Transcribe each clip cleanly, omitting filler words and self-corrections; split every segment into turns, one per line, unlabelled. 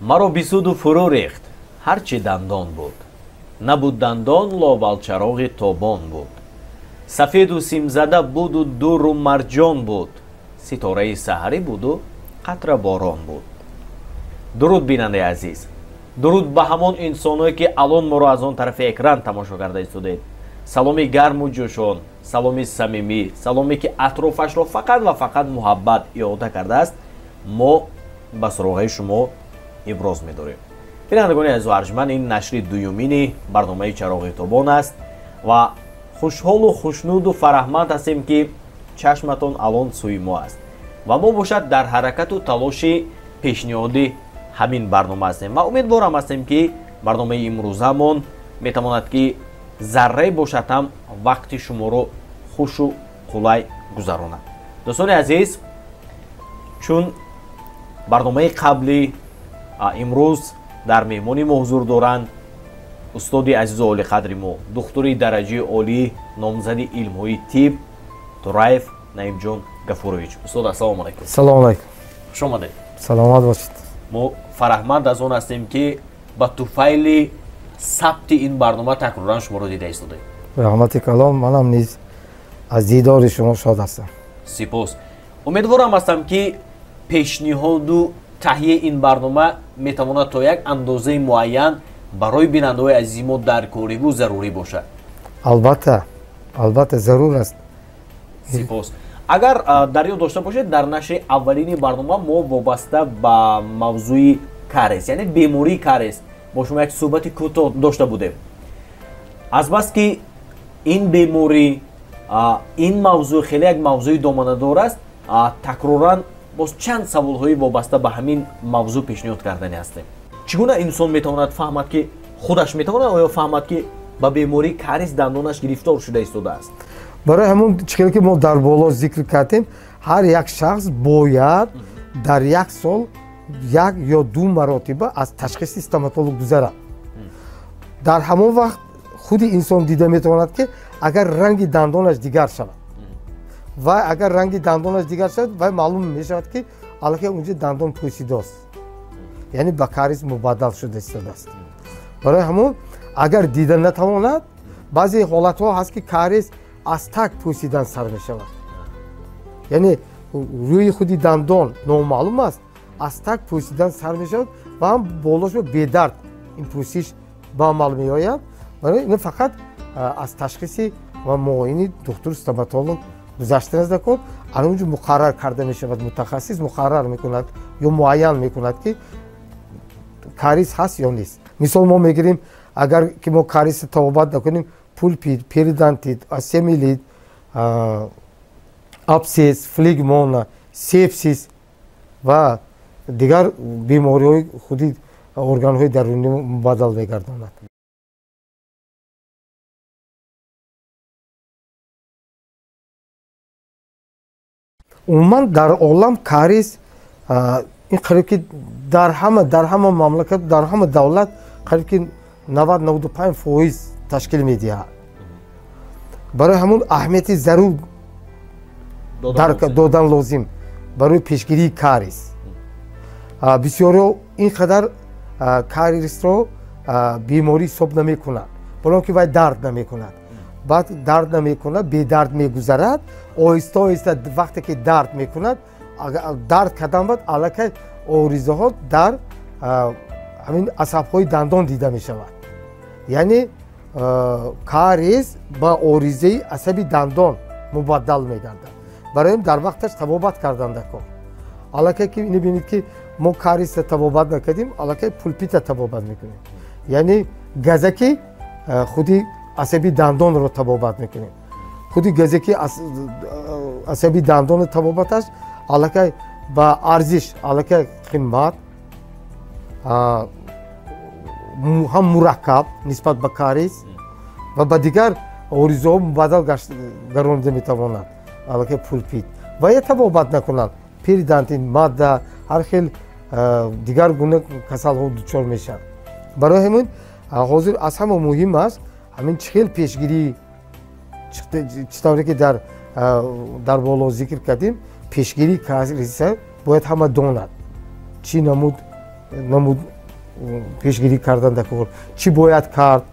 Маро бисуду фурӯ рехт, ҳарчи дандон буд. Набуд дандон, лобал чароғи тобон буд. Сафеду симзада буду дуру марҷон буд. Ситораи саҳарӣ буду қатра борон буд. Дуруд, бинандаи азиз. Дуруд ба ҳамон инсоное, ки алон моро аз он тарафи экран тамошо карда истодед. Саломи гарму ҷӯшон, саломи самимӣ, саломе ки атрофашро фақат ва фақат муҳаббат иҳота кардааст, мо ба суроғаи шумо иброз медорем. Бинандагони азизу арҷманд, ин нашри дуюмини барномаи Чароғи Тобон аст ва хушҳолу хушнуду фараҳманд ҳастем, ки чашматон алон сӯи мо аст ва мо бошад дар ҳаракату талоши пешниҳоди ҳамин барнома ҳастем ва умедворам ҳастем, ки барномаи имрӯзамон метавонад, ки заррае бошад ҳам вақти шуморо хушу қулай гузаронад. Дӯстони азиз, чун барномаи қаблӣ, имрӯз дар меҳмони мо ҳузур доранд устоди азизу олиқадри мо, духтури дараҷаи олӣ, номзади илмҳои тиб Тураев Наимҷон Гафурович. Устод, ассалому алайкум.
Салому алайкум.
Хуш омадед.
Саломат бошед.
Мо фараҳманд аз он ҳастем, ки ба туфайли сабти ин барнома такроран шуморо дида истодаем.
Раҳмати калом, манам низ аз дидори шумо шод ҳастам.
Сипос. Умедворам ҳастам, ки пешниҳоду таҳияи ин барнома метавонад то як андозаи муайян барои бинандаҳои азизи мо даркориву зарурӣ бошад.
Албатта, албатта, зарур аст.
Сипос. Агар дар ёд дошта бошед, дар нашри аввалини барнома мо вобаста ба мавзӯи кариес, яъне бемории кариес, бо шумо як суҳбати кӯтоҳ дошта будем. Азбаски ин беморӣ, ин мавзӯъ хеле як мавзӯи доманадор аст, такроран боз чанд саволҳои вобаста ба ҳамин мавзӯъ пешниҳод кардани ҳастем. Чӣ гуна инсон метавонад фаҳмад, ки худаш метавонад оё фаҳмад, ки ба бемории кариес дандонаш гирифтор шуда истодааст?
Барои ҳамон чӣ ки мо дар боло зикр кардем, ҳар як шахс бояд дар як сол як ё ду маротиба аз ташхиси стоматолог гузарад. Дар ҳамон вақт худи инсон дида метавонад, ки агар ранги дандонаш дигар шавад, ва агар ранги дандонаш дигар шавад, вай маълум мешавад, ки аллакай унҷо дандон пӯсидааст, яъне ба кариес мубаддал шуда истодааст. Барои ҳамон агар дида натавонад, баъзе ҳолатҳо ҳаст, ки кариес аз так пӯсидан сар мешавад, яъне рӯи худи дандон номаълум аст, аз так пӯсидан сар мешавад ва ҳам болошо бедард ин пӯсиш ба амал меояд. Барои ин фақат аз ташхиси ва муоини духтур стоматолог гузаштан аст дакор. Ана унҷо муқаррар карда мешавад, мутахассис муқаррар мекунад ё муайян мекунад, ки кариес ҳаст ё нест. Мисол мо мегирем, агар ки мо кариесро табобат накунем, пулпит, периодонтит, остеомиелит, абсцесс, флегмона, сепсис ва дигар бемориҳои худи органҳои дарунӣ мубаддал мегардонад. Умуман дар олам кариес ин қариб ки дар ҳама мамлакат, дар ҳама давлат қариб ки 90-95% ташкил медиҳад. Барои ҳамон аҳамияти зарур додан лозим барои пешгирии кариес. Бисёриҳо ин қадар кариесро беморӣ ҳисоб намекунанд, болон ки вай дард намекунад. Баъд дард намекунад, бедард мегузарад. Оҳиста оҳиста вақте ки дард мекунад, дард кардан баъд аллакай оризаҳо дар ҳамин асабҳои дандон дида мешавад. Яъне кариес ба оризаи асаби дандон мубаддал мегардад. Барои ин дар вақташ табобат кардан даркор. Аллакай ки мебинед, ки мо кариесро табобат накардем, аллакай пулпитро табобат мекунем, яъне газаки худи асаби дандонро табобат мекунем. Худи газаки асаби дандонро табобаташ аллакай ба арзиш, аллакай қимат, ҳам мураккаб нисбат ба кариес ва ба дигар оризаҳо мубаддал гардонида метавонад аллакай пулпит. Ва я табобат накунанд, периодонтит, мадда, ҳар хел дигар гуна касалҳо дучор мешаванд. Барои ҳамин ҳозир аз ҳама муҳим аст ҳамин чӣ хел пешгирӣ, чӣ тавре ки дар боло зикр кардем, пешгирии кариеса бояд ҳама донад, чӣ намуд намуд пешгирӣ кардан дар кор, чӣ бояд кард,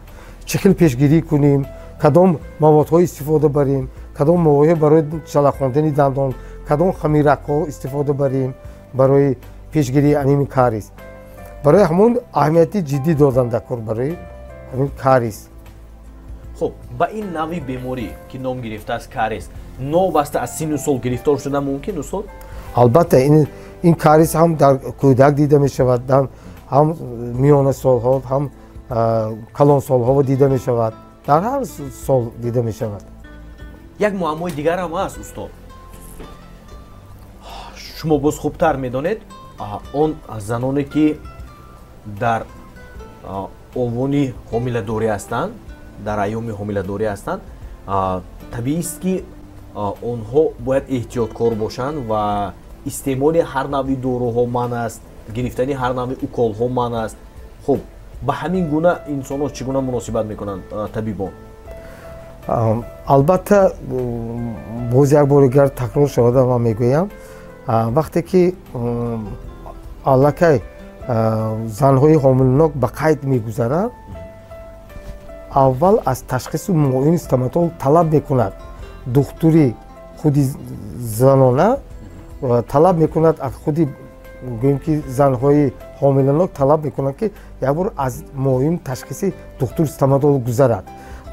чӣ хел пешгирӣ кунем, кадом маводҳо истифода барем, кадом маводҳо барои чалақондани дандон, кадом хамиракҳо истифода барем барои пешгирии аними кариес. Барои ҳамон аҳамияти ҷиддӣ додам дар кор барои ҳамин кариес.
Хуб, ба ин навъи беморӣ, ки ном гирифтааст кариес, новобаста аз синну сол гирифтор шудан мумкин, устод?
Албатта, ин кариес ҳам дар кӯдак дида мешавад, ҳам миёнасолҳо, ҳам калонсолҳо дида мешавад, дар ҳар сол дида мешавад.
Як муаммои дигар ҳам ҳаст, устод, шумо боз хубтар медонед. Он заноне ки дар овони ҳомиладорӣ ҳастанд, дар айёми ҳомиладорӣ ҳастанд, табиист ки онҳо бояд эҳтиёткор бошанд ва истеъмоли ҳар навъи доруҳо манъ аст, гирифтани ҳар навъи уколҳо манъ аст. Хуб, ба ҳамин гуна инсонҳо чӣ гуна муносибат мекунанд табибон?
Албатта, боз як бори дигар такрор шавада ман мегӯям, вақте ки аллакай занҳои ҳомилнок ба қайд мегузаранд, аввал аз ташхиси муоини стоматолог талаб мекунад, духтури худи занона талаб мекунад, аз худи гӯем ки занҳои ҳомиланок талаб мекунад, ки як бор аз муоини ташхиси духтури стоматолог гузарад.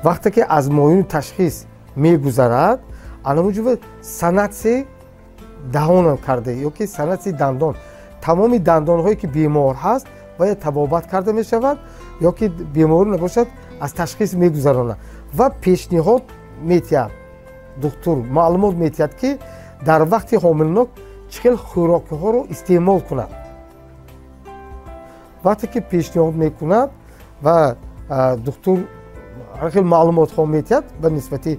Вақте ки аз муоини ташхис мегузарад, анамуҷуба санатсияи даҳонам карда ё ки санатсияи дандон, тамоми дандонҳое ки бемор ҳаст бояд табобат карда мешавад ё ки беморӣ набошад аз ташхис мегузаронад ва пешниҳод метиҳад, духтур маълумот метиҳад, ки дар вақти ҳомилнок чӣ хел хӯрокиҳоро истеъмол кунад. Вақте ки пешниҳод мекунад ва духтур ҳар хел маълумотҳо метиҳад ба нисбати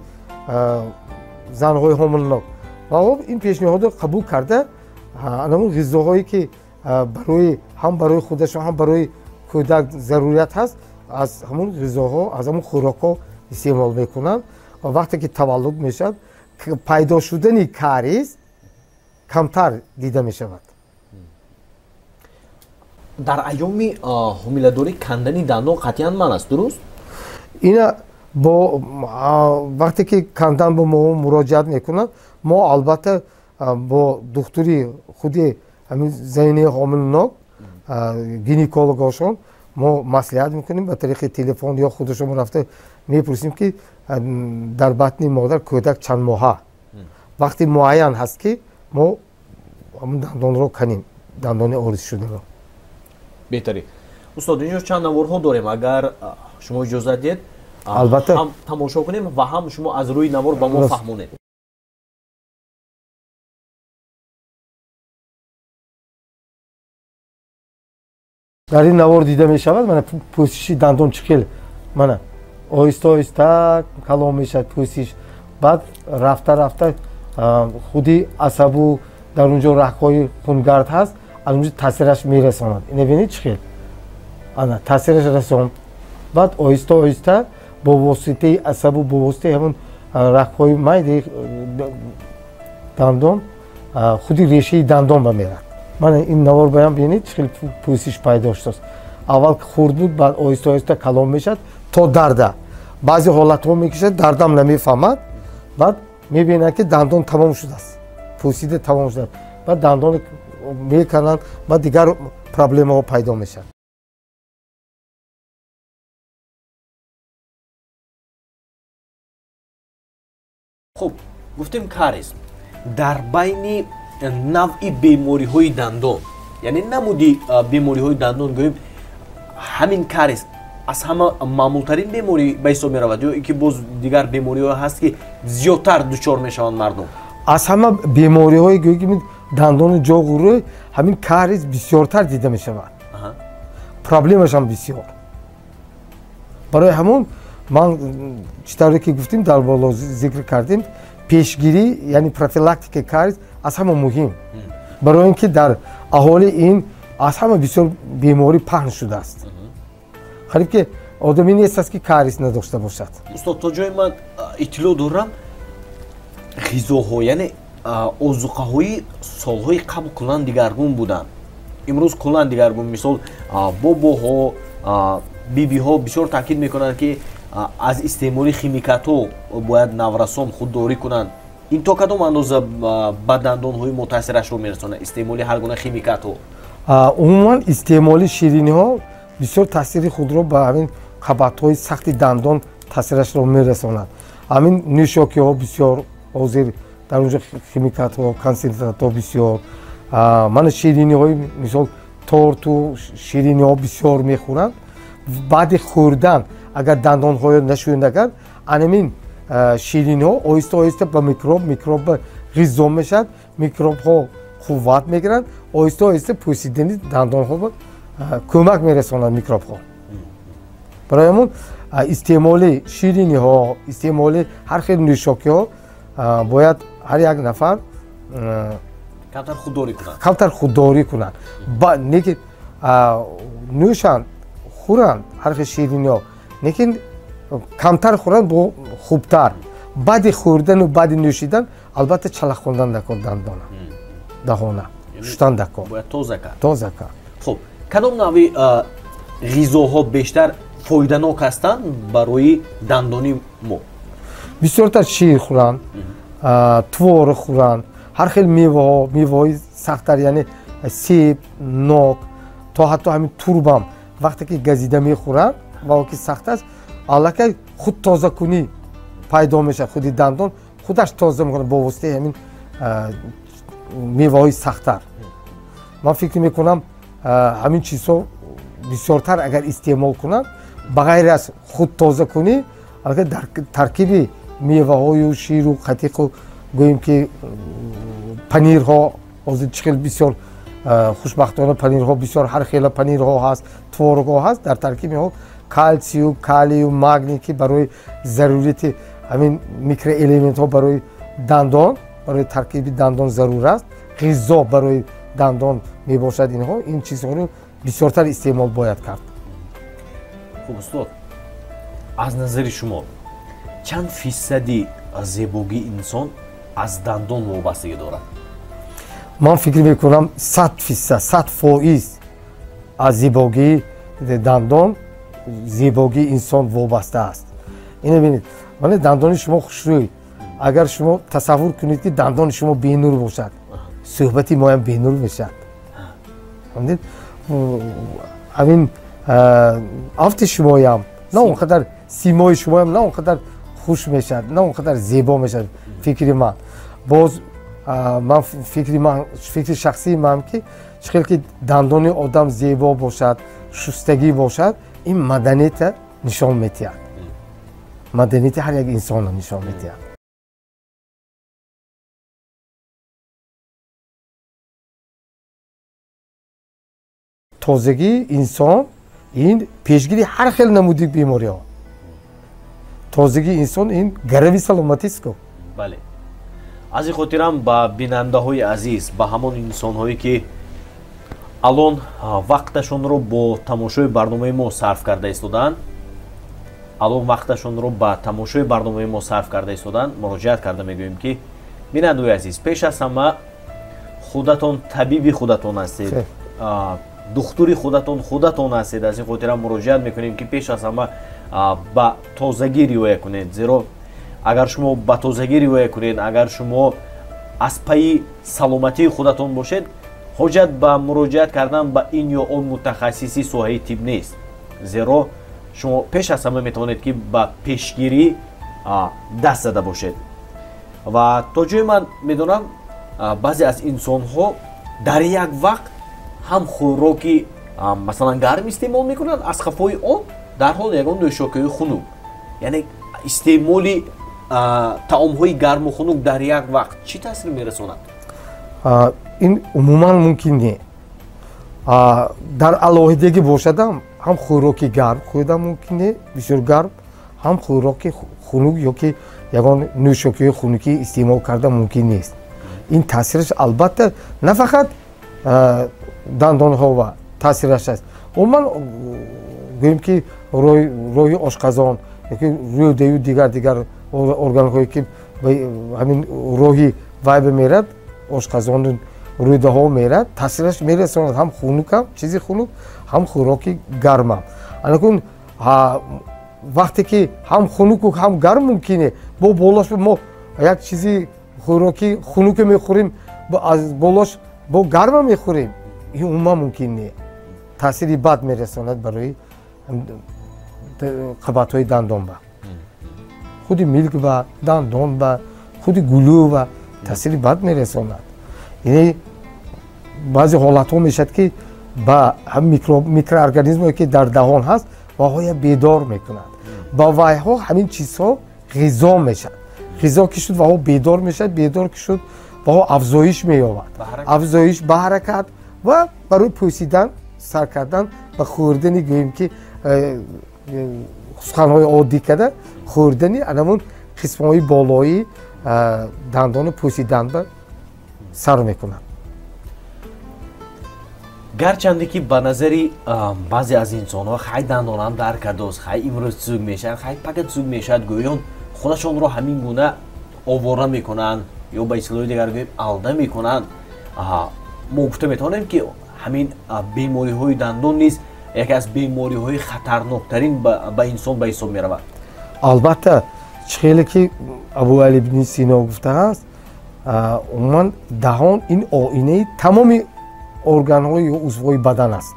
занҳои ҳомилнок ва ин пешниҳодро қабул карда, анамун ғизоҳое ки барои ҳам барои худашон, ҳам барои кӯдак зарурият ҳаст, аз ҳамун ғизоҳо, аз ҳамун хӯрокҳо истеъмол мекунанд ва вақте ки таваллуд мешавад, пайдо шудани кариес камтар дида мешавад.
Дар айёми ҳомиладорӣ кандани дандон қатъиян манъ аст, дуруст?
Ина бо вақте ки кандан бо мо муроҷиат мекунанд, мо албатта бо духтури худи ҳамин заини ҳомилнок, гинекологошон мо маслиҳат мекунем ба тариқи телефон ё худашон рафта мепурсем, ки дар батни модар кӯдак чанд моҳа, вақти муайян ҳаст ки мо ҳамун дандонро канем, дандони оризшударо.
Беҳтарин, устод. Инҷо чанд наворҳо дорем, агар шумо иҷозат диҳед,
албатта,
ҳам тамошо кунем ва ҳам шумо аз рӯи навор ба мо фаҳмонед.
Дар ин навор дида мешавад, мана пӯсиши дандон чӣ хел, мана оҳиста оҳиста калон мешавад пӯсиш, баъд рафта рафта худи асабу дар он ҷо рагҳои хунгард ҳаст, аз он ҷо таъсираш мерасонад. Ина бинед чӣ хел ана таъсираш расонд, баъд оҳиста оҳиста бо воситаи асабу бо воситаи ҳамон рагҳои майдаи дандон худи решаи дандон ба мерад. Мана ин навор баям бинед чӣ хел пӯсиш пайдо шудааст. Аввал хурд буд, баъд оҳиста оҳиста калон мешавад то дарда. Баъзе ҳолатҳо мекашад, дардам намефаҳмад, баъд мебинад ки дандон тамом шудааст, пӯсида тамом шудааст, баъд дандон мекананд, баъд дигар проблемаҳо пайдо мешавад.
Хуб, гуфтем кариес дар байни навъи бемориҳои дандон, яъне намуди бемориҳои дандон гӯем, ҳамин кариес аз ҳама маъмултарин беморӣ ба ҳисоб меравад ё ки боз дигар бемориҳо ҳаст, ки зиёдтар дучор мешаванд мардум?
Аз ҳама бемориҳои гӯем дандону ҷоғу рӯй ҳамин кариес бисёртар дида мешавад, проблемашам бисёр. Барои ҳамон ман чӣ тавре ки гуфтем, дар боло зикр кардем, пешгирӣ, яъне профилактикаи кариес аз ҳама муҳим, барои ин ки дар аҳолӣ ин аз ҳама бисёр беморӣ паҳн шудааст. Қариб ки одаме нест аст, ки кариес надошта бошад.
Устод, то ҷое ман иттилоъ дорам, ғизоҳо, яъне озуқаҳои солҳои қабл куллан дигаргун буданд. Имрӯз куллан дигаргун, мисол бобоҳо, бибиҳо бисёр таъкид мекунанд, ки аз истеъмоли химикатҳо бояд наврасон худдорӣ кунанд. Ин то кадом андоза ба дандонҳои мо таъсирашро мерасонад, истеъмоли ҳар гуна химикатҳо?
Умуман истеъмоли шириниҳо бисёр таъсири худро ба ҳамин қабатҳои сахти дандон таъсирашро мерасонад. Ҳамин нӯшокиҳо бисёр ҳозир дар онҷо химикатҳо, консентратҳо бисёр, мана шириниҳои мисол торту шириниҳо бисёр мехӯранд. Баъди хӯрдан агар дандонҳоро нашӯянд, агар анамин шириниҳо оҳиста оҳиста ба микроб, микроб ғизо мешавад, микробҳо қувват мегиранд, оҳиста оҳиста пӯсидани дандонҳо кӯмак мерасонанд микробҳо. Барои ҳамон истеъмоли шириниҳо, истеъмоли ҳар хел нӯшокиҳо бояд ҳар як нафар
камтар худдорӣ кунад,
камтар худдорӣ кунад. Лекин нӯшанд, хӯранд ҳар хел шириниҳо, лекин камтар хӯранд бо хубтар. Баъди хӯрдану баъди нӯшидан албатта чалақ хондан дакор, дандона, даҳона шуштан дакор,
бояд тоза кард,
тоза кард.
Хуб, кадом навъи ғизоҳо бештар фоиданок ҳастанд барои дандони мо?
Бисёртар шир хӯранд, творог хӯранд, ҳар хел меваҳо, меваҳои сахттар, яъне себ, нок, то ҳатто ҳамин турбам вақте ки газида мехӯранд ва ки сахт аст, аллакай худ тозакунӣ пайдо мешавад, худи дандон худаш тоза мекунад бо воситаи ҳамин меваҳои сахттар. Ман фикр мекунам ҳамин чизҳо бисёртар агар истеъмол кунанд, ба ғайр аз худ тозакунӣ, аллакай дар таркиби меваҳою ширу қатиқу гӯем ки панирҳо, ҳозир чӣ хел бисёр хушбахтона панирҳо бисёр, ҳар хела панирҳо ҳаст, творогҳо ҳаст, дар таркиби онҳо калсию, калию, магний, ки барои зарурияти ҳамин микроэлементҳо барои дандон, барои таркиби дандон зарур аст, ғизо барои дандон мебошад. Инҳо ин чизҳоро бисёртар истеъмол бояд кард.
Хуб устод, аз назари шумо чанд фисади зебогии инсон аз дандон вобастагӣ дорад?
Ман фикр мекунам 100%, 100% аз зебогии дандон зебогии инсон вобаста аст. Ино бинед, вале дандони шумо хушрӯй, агар шумо тасаввур кунед ки дандони шумо бенур бошад, суҳбати моям бенур мешавад. Фаҳмидед? Ҳамин афти шумоям на он қадар, симои шумоям на он қадар хуш мешавад, на он қадар зебо мешавад. Фикри ман боз, ман фикри ман, фикри шахсии ман, ки чӣ хел ки дандони одам зебо бошад, шустагӣ бошад, ин маданията нишон медиҳад, маданияти ҳар як инсонро нишон медиҳад. Тозагии инсон ин пешгири ҳар хел намуди бемориҳо. Тозагии инсон ин гарави саломатист ку.
Бале, аз ин хотирам ба бинандаҳои азиз, ба ҳамон инсонҳое ки алон вақташонро бо тамошои барномаи мо сарф карда истодаанд, алон вақташонро ба тамошои барномаи мо сарф карда истодаанд, муроҷиат карда мегӯем ки бинандаҳои азиз, пеш аз ҳама худатон табиби худатон ҳастед, духтури худатон худатон ҳастед. Аз ин хотирам муроҷиат мекунем ки пеш аз ҳама ба тозагӣ риоя кунед, зеро агар шумо ба тозагӣ риоя кунед, агар шумо аз пайи саломатии худатон бошед, ҳоҷат ба муроҷиат кардан ба ин ё он мутахассиси соҳаи тиб нест, зеро шумо пеш аз ҳама метавонед ки ба пешгирӣ даст зада бошед. Ва то ҷое ман медонам, баъзе аз инсонҳо дар як вақт ҳам хӯроки масалан гарм истеъмол мекунанд, аз хафои он дарҳол ягон нӯшокиҳои хунук, яъне истеъмоли таомҳои гарму хунук дар як вақт чӣ таъсир мерасонад?
Ин умуман мумкин не. Дар алоҳидагӣ бошадам ҳам хӯроки гарм хӯрдан мумкин не, бисёр гарм, ҳам хӯроки хунук ё ки ягон нӯшокиҳои хунукӣ истеъмол кардан мумкин нест. Ин таъсираш албатта на фақат дандонҳо ва таъсираш аст, умуман гӯем ки роҳи ошқазон ёки рӯдаю дигар дигар органҳое ки ҳамин роҳи вай бимерад, ошқазону рӯдаҳо мерад, таъсираш мерасонад ҳам хунукам, чизи хунук, ҳам хӯроки гармам. Анакун вақте ки ҳам хунуку ҳам гарм мумкине, бо болош мо як чизи хӯроки хунуке мехӯрем, аз болош бо гарма мехӯрем, ин умуман мумкин не. Таъсири бад мерасонад барои қабатҳои дандон ба. Худи милк ба, дандон ба, худи гулӯ ба таъсири бад мерасонад. Яъне баъзе ҳолатҳо мешавад ки ба микроорганизмое ки дар даҳон ҳаст, ваҳоя бедор мекунад. Ба вайҳо ҳамин чизҳо ғизо мешавад. Ғизо ки шуд, ваҳо бедор мешавад, бедор ки шуд, ваҳо афзоиш меёбад. Афзоиш ба ҳаракат ва барои пӯсидан, сар кардан ба хӯрдани, гӯем ки суханҳои оддӣ карда, хӯрдани анамун қисмҳои болоии дандону пӯсидан ба сар мекунад.
Гарчанде ки ба назари баъзе аз инсонҳо хай дандонам дар кардост, хай имрӯз цуг мешавад, хай пага цуг мешавад, гӯён худашонро ҳамин гуна овора мекунанд ё ба истилоҳи дигар гӯем алда мекунанд. Мо гуфта метавонем ки ҳамин бемориҳои дандон низ яке аз бемориҳои хатарноктарин ба инсон ба ҳисоб меравад.
Албатта, чӣ хеле ки Абуали ибни Сино гуфтааст, умуман даҳон ин оинаи тамоми органҳои ё узвҳои бадан аст.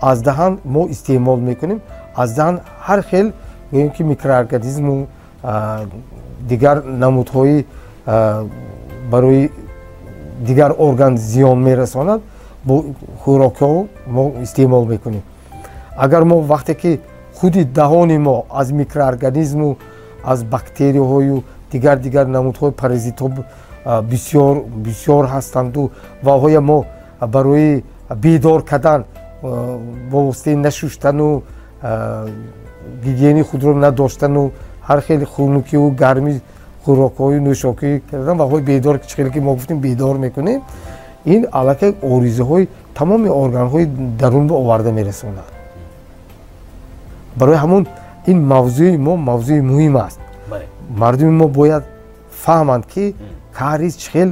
Аз даҳан мо истеъмол мекунем, аз даҳан ҳар хел гӯем ки микроорганизму дигар намудҳои барои дигар орган зиён мерасонад, бо хӯрокҳо мо истеъмол мекунем. Агар мо вақте ки худи даҳони мо аз микроорганизму аз бактерияҳою дигар намудҳои паразитҳо бисёр бисёр ҳастанду ваҳоя мо барои бедор кардан бо воситаи нашуштану гигиени худро надоштану ҳар хел хунукиву гарми хӯрокҳою нӯшокӣ кардан ваҳои бедор, чӣ хеле ки мо гуфтем бедор мекунем, ин аллакай оризаҳои тамоми органҳои дарун ба оварда мерасонад. Барои ҳамун ин мавзӯи мо мавзӯи муҳим аст. Мардуми мо бояд фаҳманд ки кариес чӣ хел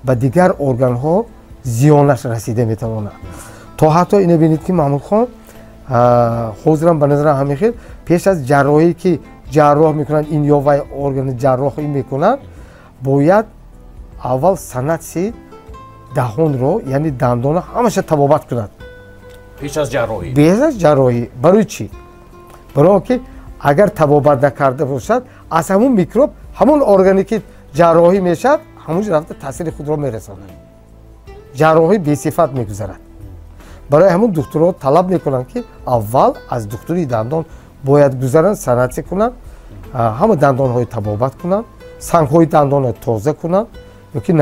ба дигар органҳо зиёнаш расида метавонад. То ҳатто ине бинед ки Маҳмудхон ҳозирам ба назарам ҳамин хел пеш аз ҷарроҳӣ ки ҷарроҳ мекунанд, ин ё вай органи ҷарроҳӣ мекунанд, бояд аввал санатси даҳонро, яъне дандонро ҳамаша табобат кунад.
Пеш аз ҷарроҳӣ?
Пеш аз ҷарроҳӣ. Барои чӣ? Барои он ки агар табобат накарда бошад, аз ҳамун микроб ҳамон органе ки ҷарроҳӣ мешавад, ҳамон ҷо рафта таъсири худро мерасонад. Ҷарроҳӣ бесифат мегузарад. Барои ҳамун духтурҳо талаб мекунанд ки аввал аз духтури дандон бояд гузаранд, санатсӣ кунанд, ҳама дандонҳои табобат кунанд, сангҳои дандонро тоза кунанд, ёки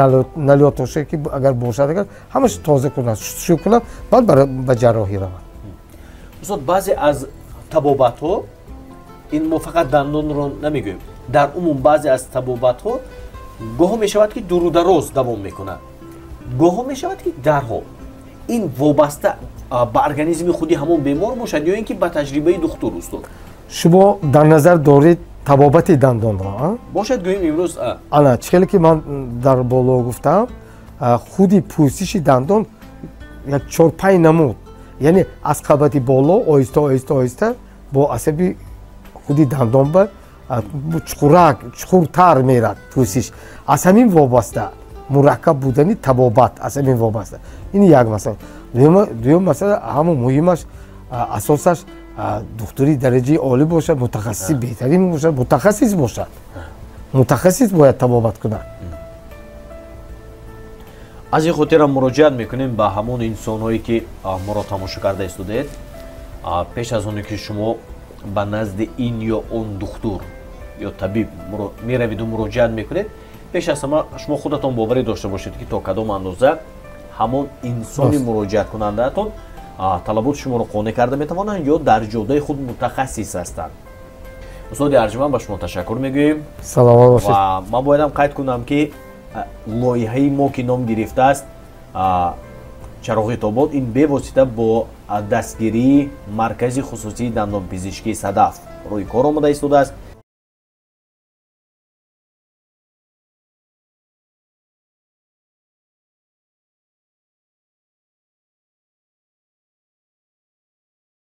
налётоше ки агар бошад, агар ҳамааш тоза кунанд, шустушӯ кунанд, баъд ба ҷарроҳӣ раванд.
Устод, баъзе аз табобатҳо, ин мо фақат дандонро намегӯем, дар умум баъзе аз табобатҳо гоҳо мешавад ки дуру дароз давом мекунад, гоҳо мешавад ки дарҳол. Ин вобаста ба организми худи ҳамон бемор бошад ё ин ки ба таҷрибаи духтур, устод?
Шумо дар назар доред табобати дандонро?
Бошад, гӯем имрӯз.
Ана, чӣ хеле ки ман дар боло гуфтам, худи пӯсиши дандон як 4-5 намуд, яъне аз қабати боло оҳиста оҳиста оҳиста бо асаби худи дандон ба чуқурак чуқуртар мерад пӯсиш. Аз ҳамин вобаста мураккаб будани табобат аз ҳамин вобаста. Ин як масъала. Дуюм масъала, ҳама муҳимаш, асосаш духтури дараҷаи олӣ бошад, мутахассиси беҳтарин бошад, мутахассис бошад. Мутахассис бояд табобат кунад.
Аз ин хотирам муроҷиат мекунем ба ҳамон инсонҳое ки моро тамошо карда истодаед. Пеш аз оне ки шумо ба назди ин ё он духтур ё табиб меравиду муроҷиат мекунед, пеш аз ҳама шумо худатон боварӣ дошта бошед ки то кадом андоза ҳамон инсони муроҷиаткунандаатон талаботи шуморо қонеъ карда метавонанд ё дар ҷодаи худ мутахассис ҳастанд. Устоди арҷманд, ба шумо ташаккур мегӯем.
Саломат бошед.
Ва ман боядам қайд кунам ки лоиҳаи мо ки ном гирифтааст Чароғи тобон, ин бевосита бо дастгирии маркази хусусии дандонпизишкии Садаф рӯи кор омада истодааст.